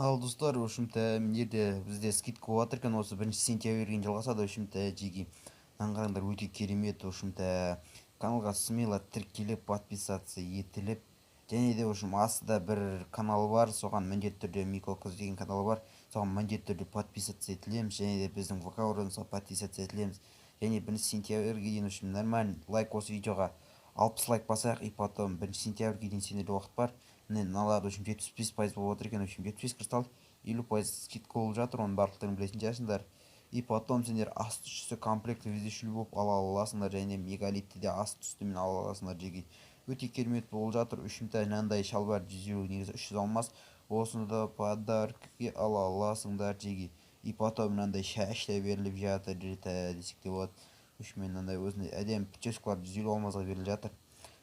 Ал, достар, в общем-то, мына жерде бізде скидка болып жатыр екен, осы 1 сентябрьге дейін жалғасады. В общем-то, жеге, мынаны қараңдар, өте керемет. В общем-то, каналға смело тіркеліп, подписаться етіліп, және де, в общем, астында бір канал бар, соған міндетті түрде, Мико қыз деген канал бар, соған міндетті түрде подписаться етілеміз және де біздің ВК орнымызға подписаться етілеміз. Және 1 сентябрьге дейін, в общем, нормально лайк, осы видеоға 60 лайк басайық, и потом 1 сентябрьге дейін сендерде уақыт бар. Міне, мыналар, в общем, 75% болып отыр екен. В общем, 75 кристалл, 50% скидка болып жатыр, оның барлықтарың білетін шығарсыңдар. И потом сендер асты үсті комплект везде болып ала аласыңдар және мегалитті де асты үстімен ала аласыңдар. Жеге, өте керемет болып жатыр. В общем-то, мынандай шалбар 150, негізі 300 алмас, осыны да подаркіге ала аласыңдар, жеге. И потом мынандай шаш та беріліп жатыр десек те болады. В общем, мынандай өзіне әдемі прическалар 150 алмазға беріліп жатыр.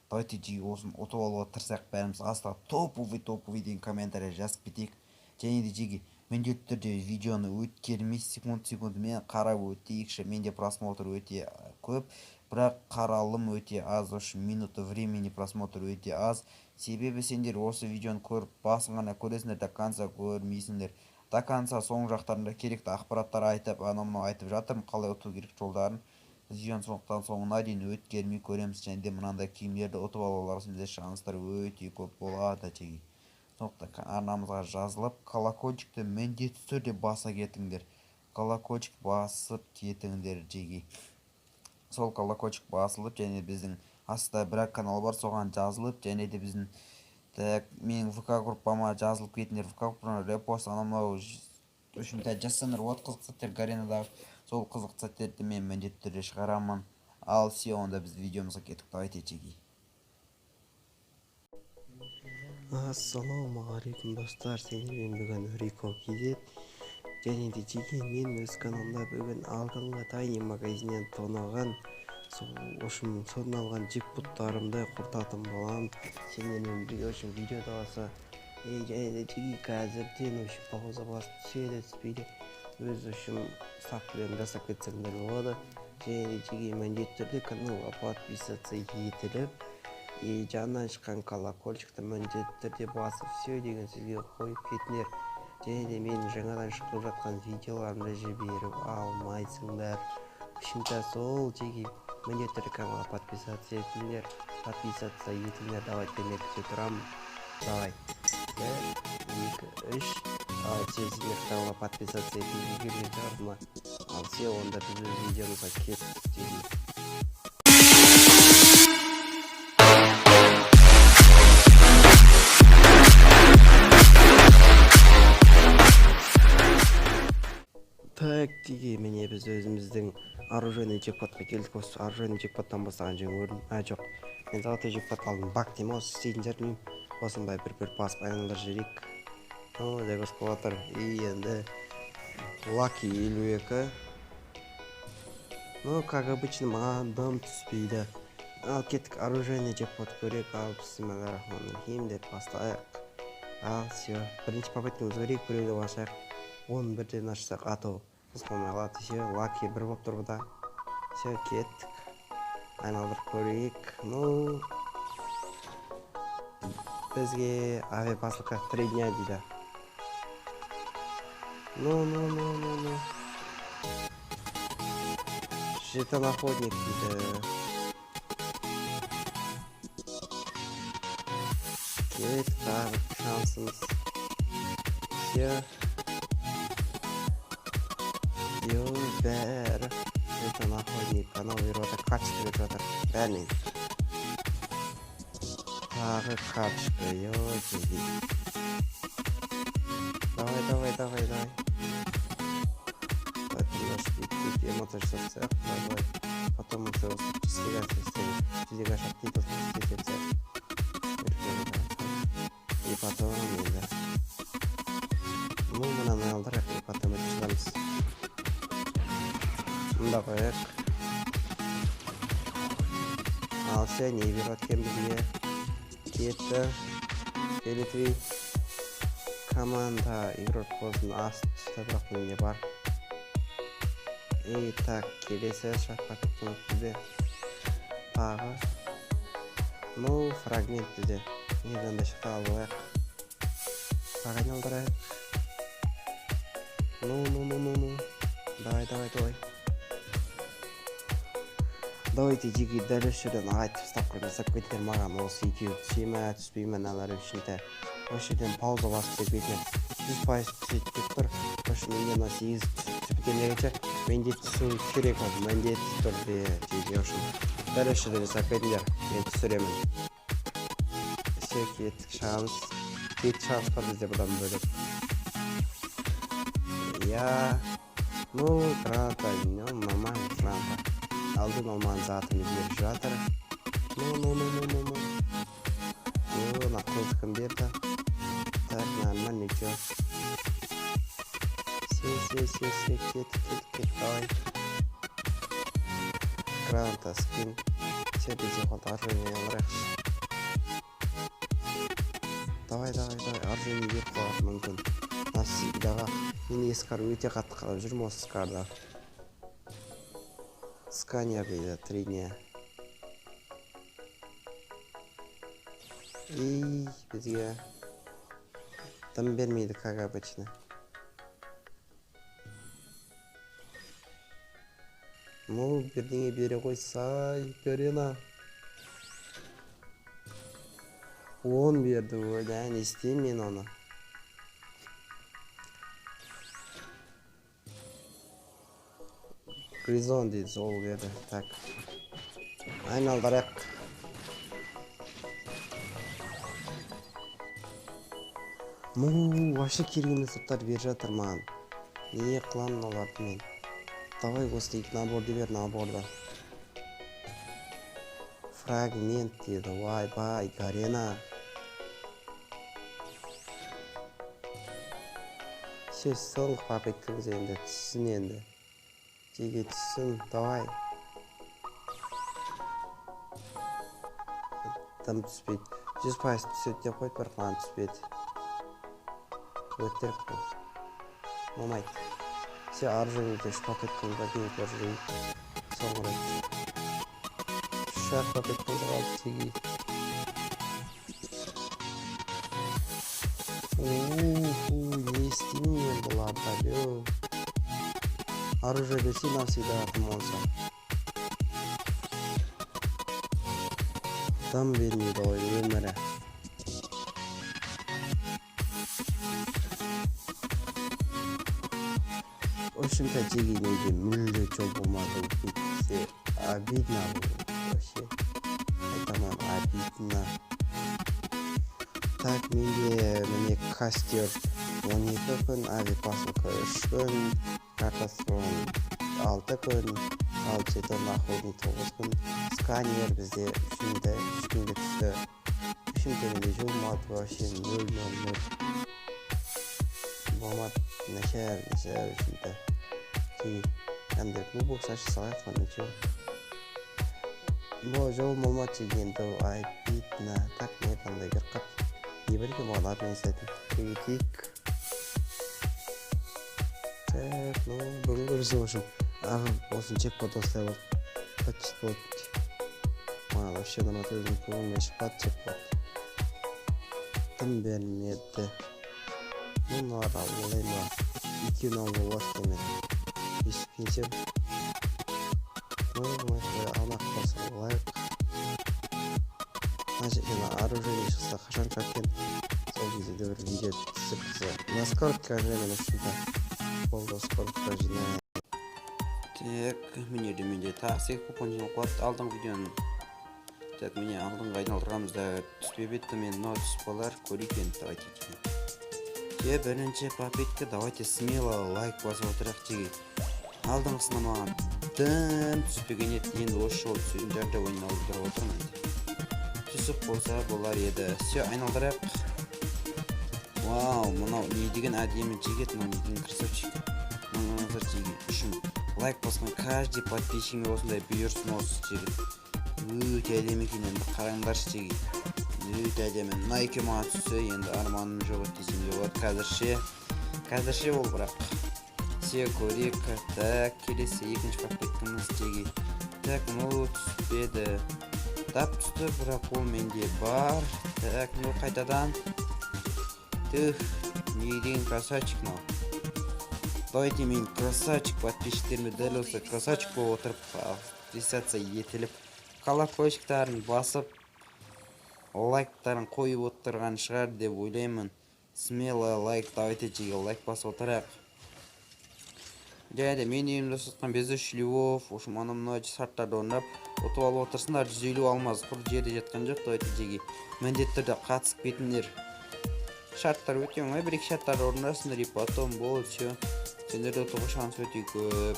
Давайте, жеге, осыны ұтып алуға тырысайық бәріміз. Астына «топовый, топовый» деген комментарий жазып кетейік. Және де, жеге, міндетті түрде видеоны өткермей, секунд секундымен қарап өтейікші. Менде просмотр өте көп, бірақ қаралым өте аз, в общем, минута времени просмотр өте аз, себебі сендер осы видеоны көріп, басын ғана көресіңдер, до конца көрмейсіңдер. До конца соңғы жақтарында керекті ақпараттар айтып, анау мынау айтып жатырмын, қалай ұту керек жолдарын. Видеоны сондықтан соңына дейін өткермей көреміз. Және де мынандай киімдерді ұтып алуларыңыз, сендерде шанстар өте көп болады, жеге. Сондықтан арнамызға жазылып, колокольчикті міндетті түрде баса кетіңдер, колокольчик басып кетіңдер, жеге. Сол колокольчик басылып, және біздің астында бір канал бар, соған жазылып, және де біздің, так, менің ВК группама жазылып кетіңдер. ВК группама репост, анау мынау, в общем-то, жазсаңдар болады қызықты сәттер, Гаренадағы сол қызықты сәттерді мен міндетті түрде шығарамын. Ал все, онда біз видеомызға кеттік. Давайте, жеге. Ассалаумағалейкум, достар! Сендермен бүгін Рико KZ. Және де, жеке, мен өз каналымда бүгін алдыңғы тайный магазиннен тонаған, сол, в общем, содан алған джекпоттарымды құртатын боламын сендермен бірге. В общем, видеода болса и және де, жеке, қазірден, в общем, пауза басып, түседі, түспейді, өз, в общем, ставкаларын жасап кетсеңдер болады. Және де, жеке, міндетті түрде каналға подписаться етіліп и жанынан шыққан колокольчикті міндетті түрде басып, «все» деген сөзге қойып кетіңдер. Және де менің жаңадан шығып жатқан видеоларымды жіберіп алмайсыңдар. В общем-то, сол, жеке, міндетті түрде каналға подписаться етіңдер, подписаться етіңдер. Давайте, мен күте тұрамын. Давай, бір, екі, үш, давайте. Сендер каналға подписаться етіп үлгерген шығар ма? Ал все, онда біз өз видеомызға кеттік, жеке. Так, жеке, міне, біз өзіміздің оружейный джекпотқа келдік. Осы оружейный джекпоттан бастаған жөн көрдім. А, жоқ, мен золотой джекпот алдым. Баг дей ма, осы істейтін шығар, білмеймін. Осындай бір бір басып айналдырып жіберейік. О, загрузка болып жатыр. И енді лаки 52. Ну, как обычно, маған дым түспейді. Ал кеттік, оружейный джекпот көрейік. Ал, бисмилля рахмани рахим деп бастайық. Ал все, бірінші попыткамыз көрейік, біреуді басайық. Оны бірден ашсақ, а то қызық болмай қалады. Все, лаки бір болып тұр бұда. Все, кеттік, айналдырып көрейік. Ну, бізге авиапосылка 3 дня дейді. Ну, ну, ну, ну, ну, жетон охотник дейді. Кеттік, тағы бір шансымыз. Все. Йо, бәрі жетон охотник анау беріп жатыр, карточка беріп жатыр бәрінен. Тағы карточка. Йо, жеге, давай, давай, давай, давай, давай. Тыңдашы, бүйтіп эмоция жасап тастайық. Былай, былай, потом осы жүзеге асады дейді, осы істете тастайық. И потом енді, ну, мынаны айналдырайық, и потом өтіп шығамыз. Мында қояйық. Ал все, не беріп жатыр бізге? Кетті, фиолетовый команда игрок болсын, асты түсті, бірақ менде бар. И так, келесі шаг попыткамыз бізде тағы, ну, фрагмент бізде. Неден де шықты, алып алайық, тағы айналдырайық. Ну, ну, ну, ну, ну. Давай, давай, давай. Давайте, жеке, дәл осы жерден айтып, ставка жасап кетіңдер маған. Осы екеуі түсе ме, түспей ме, мыналар үшін. Осы жерден пауза басып деп кетіңдер. 100% түседі деп тұр. В общем, менде мына 8 түсіп екен дегенше, менде түсу керек ол, міндетті түрде, жеке үшін. Дәл осы жерден жасап кетіңдер, мен түсіремін. Все, кеттік, шанс. 7 шанс бар бізде бұдан бөлек. Я, ну, граната, ну, нормально, граната. Алдын алмаған затымды беріп жатыр. Ну, ну, ну, ну, ну, ну. О, мына қызды кім берді? Так, нормально, ничего. Все, все, все, все, кеттік, кеттік, кеттік, давай. Граната, скин. Все, бізде қалды, оружие алайықшы. Давай, давай, давай, оружие беріп қалар мүмкін. Навсегдаға. Мен скар өте қатты қалап жүрмін осы скарда. Сканер дейді, 3 дня. И бізге дым бермейді, как обычно. Ну, бірдеңе бере қойсай, Гарена. 10 берді, ой, не істеймін мен оны? Гризон дейді, сол берді. Так. Айналдырайық. Ну, вообще керек емес заттар беріп жатыр маған. Не қыламын оларды мен? Давай осы екі наборды бер, наборды. Фрагмент дейді, ойбай, Гарена. Все, соңғы попыткамыз енді, түссін енді. Жеге түссін, давай. Дым түспейді. 100% түседі деп қойды, бірақ маған түспеді. Өтірік бұл. Болмайды. Все, оружие үш попыткамыз бар, кейін көріп. Соңғы рет. Үш ақ попыткамыз қалды, жеге. Уху, не істеймін мен бұларда, леу. Оружие берсе, навсегда тым болса. Дым бермейді ғой өмірі. В общем-то, жеге менде мүлде жол болмады. Өте обидно бұл вообще. Айтаман, обидно. Так, менде міне кастер 12 күн, авиапосылка 3 күн, картастрон 6 күн, алты жетон охотник 9 күн, сканер бізде 3 күнге түсті. Үшінші менде жол болмады вообще, 0-0-0. Болмады, нашар, нашар, үшінші. Андай лутбокс аша салайық па, ничего. Бұл жол болмады енді, обидно. Так, мен андай бір қат не бар екен, маған обмен жасайтын. Кетейік. Так, ну, бүгінгі біздің, в общем, осы джекпот осылай болды. Почти болды. Маған вообще ұнамады, өзім көңілімнен шықпады джекпот. Тым бермеді. Ну, мыналарды алып алайын ба? Екеуін алып болады екен мен. Өйстіп. Ну, болмайды, алмақ болса алайық. Мына жерден оружие шықса қашан шығады екен? Сол кезде де бір видео түсіріп тұрса. На скоротка жинаймын, общем-то. Болды, скоротка жинаймын. Так, міне де менде тағы 8 купон жиналып қалады алдыңғы видеоны. Так, міне, алдыңғы айналдырғанымызда түспеп еді, мен мынау түсіп қалар, көрейік енді, давайте. Те, бірінші попытка, давайте смело лайк басып отырайық, жеге. Алдыңғысында маған дым түспеген еді, енді осы жолы түсетін шығар деп айналдырып отырмын енді. Түсіп болса болар еді. Все, айналдырайық. Вау, мынау не деген әдемі жігіт, мынау не деген красавчик. Мынаңыздар, жеге, үшін лайк басқан каждый подписчигіме осындай бұйырсын осы жігіт. Өте әдемі екен енді, қараңдаршы, жеге. Өте әдемі. Мына екеуі маған түссе, енді арманым жоқ еді десем де болады. Қазірше, қазірше ол бірақ. Все, көрейік. Так, келесі екінші попыткамыз, жеге. Так, ну, түспеді. Тап түсті, бірақ ол менде бар. Так, ну, қайтадан. Түх, не деген красавчик мынау. Давайте, мен красавчик подписчиктеріме дәл осы красавчик болып отырып, подписаться етіліп, колокольчиктарын басып, лайктарын қойып отырған шығар деп ойлаймын. Смело лайк, давайте, жеге, лайк басып отырайық. Және де мен ұйымдастырып жатқан без львов, в общем, анау мынау шарттарды орындап, ұтып алып отырсыңдар. 150 алмаз құр жерде жатқан жоқ. Давайте, жеге, міндетті түрде қатысып кетіңдер. Шарттар өте оңай, бір екі шарттарды орындайсыңдар, и потом болды, все, сендерде ұтуға шанс өте көп.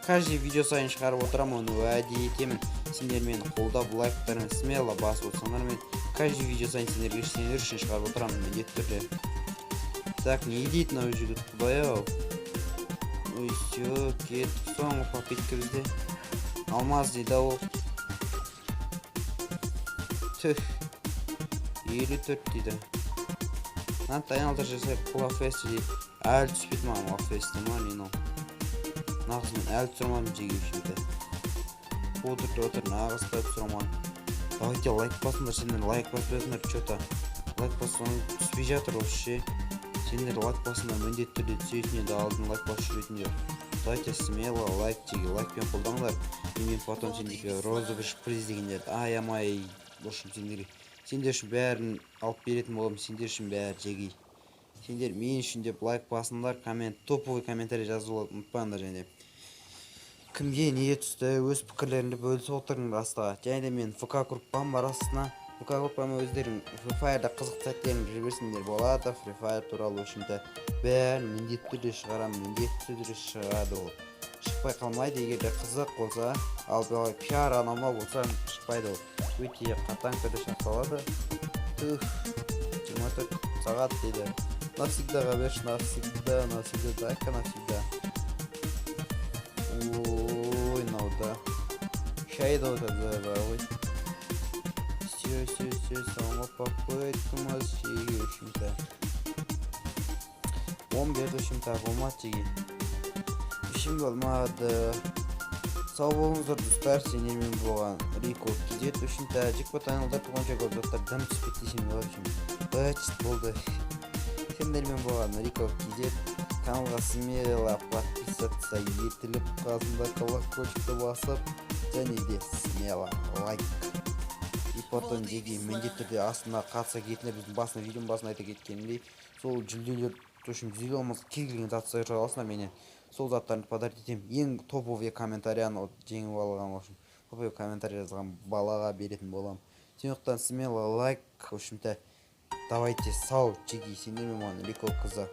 Каждый видео сайын шығарып отырамын, оны уәде етемін. Сендер мені қолдап, лайктарың смело басып отырсаңдар, мен каждый видео сайын сендерге, сендер үшін шығарып отырамын міндетті түрде. Так, не дейді мынау жігіт, құдай ау? Ой, все, кеттік. Соңғы попытка бізде. Алмаз дейді ол. Түх, 54 дейді. Мынаны айналдырып жасайық. Лафест дейді, әлі түспеді маған. Лафест ма, не мынау? Нағыз мен әлі түсіре алмадым, жеге, общем-то. Отырып отыр, нағыз та түсіре алмадым. Давайте, лайк басыңдар. Сендер лайк баспайсыңдар че то. Лайк бассаң, түспей жатыр осы ше. Сендер лайк басыңдар, міндетті түрде түсетін еді алдын лайк басып жүретіндер. Давайте, смело лайк, жеге, лайкпен қолдаңдар. И мен потом сендерге розыгрыш, приз дегендерді аямай, в общем, сендерге, сендер үшін бәрін алып беретін боламын. Сендер үшін бәрі, жеге. Сендер мен үшін деп лайк басыңдар, коммент, топовый комментарий жазуды ұмытпаңдар. Және кімге не түсті, өз пікірлеріңді бөлісіп отырыңдар астыға. Және де мен ВК группам бар астына. ВК группама өздерің Free Fire'да қызықты сәттеріңді жіберсеңдер болады. Free Fire туралы, в общем-то, бәрін міндетті түрде шығарамын, міндетті түрде шығады ол, шықпай қалмайды, егер де қызық болса. Ал былай пиар, анау мынау болса, шықпайды ол, өте қатаң түрде сақталады. Түх, 24 сағат дейді. Навсегдаға берші, навсегда, навсегда, дай-ка навсегда. Ой, мынау да шайды өтеді бар ғой. Все, все, все, соңғы попыткамыз, жеге, в общем-то. 11, в общем-то, болмады, жеге, в общем, болмады. Сау болыңыздар, достар. Сендермен болған Рико KZ. В общем-то, джекпот айналдырып туғанша көп заттар дым түспейді десем, в общем, быт болды. Сендермен болған Рико KZ. Каналға смело подписаться етіліп, қасында колокольчикті басып, және де смело лайк. И потом, жеге, міндетті түрде астына қатыса кетіңдер. Біздің басына, видеоның басында айта кеткенімдей, сол жүлделер, в общем, 150 алмазға кез келген зат сұрай аласыңдар менен, сол заттарды подарить етемін. Ең топовый комментарияны жеңіп алған, в общем, топовый комментарий жазған балаға беретін боламын. Сондықтан смело лайк, в общем-то, давайте, сау, жеге. Сендермен болған Рико KZ.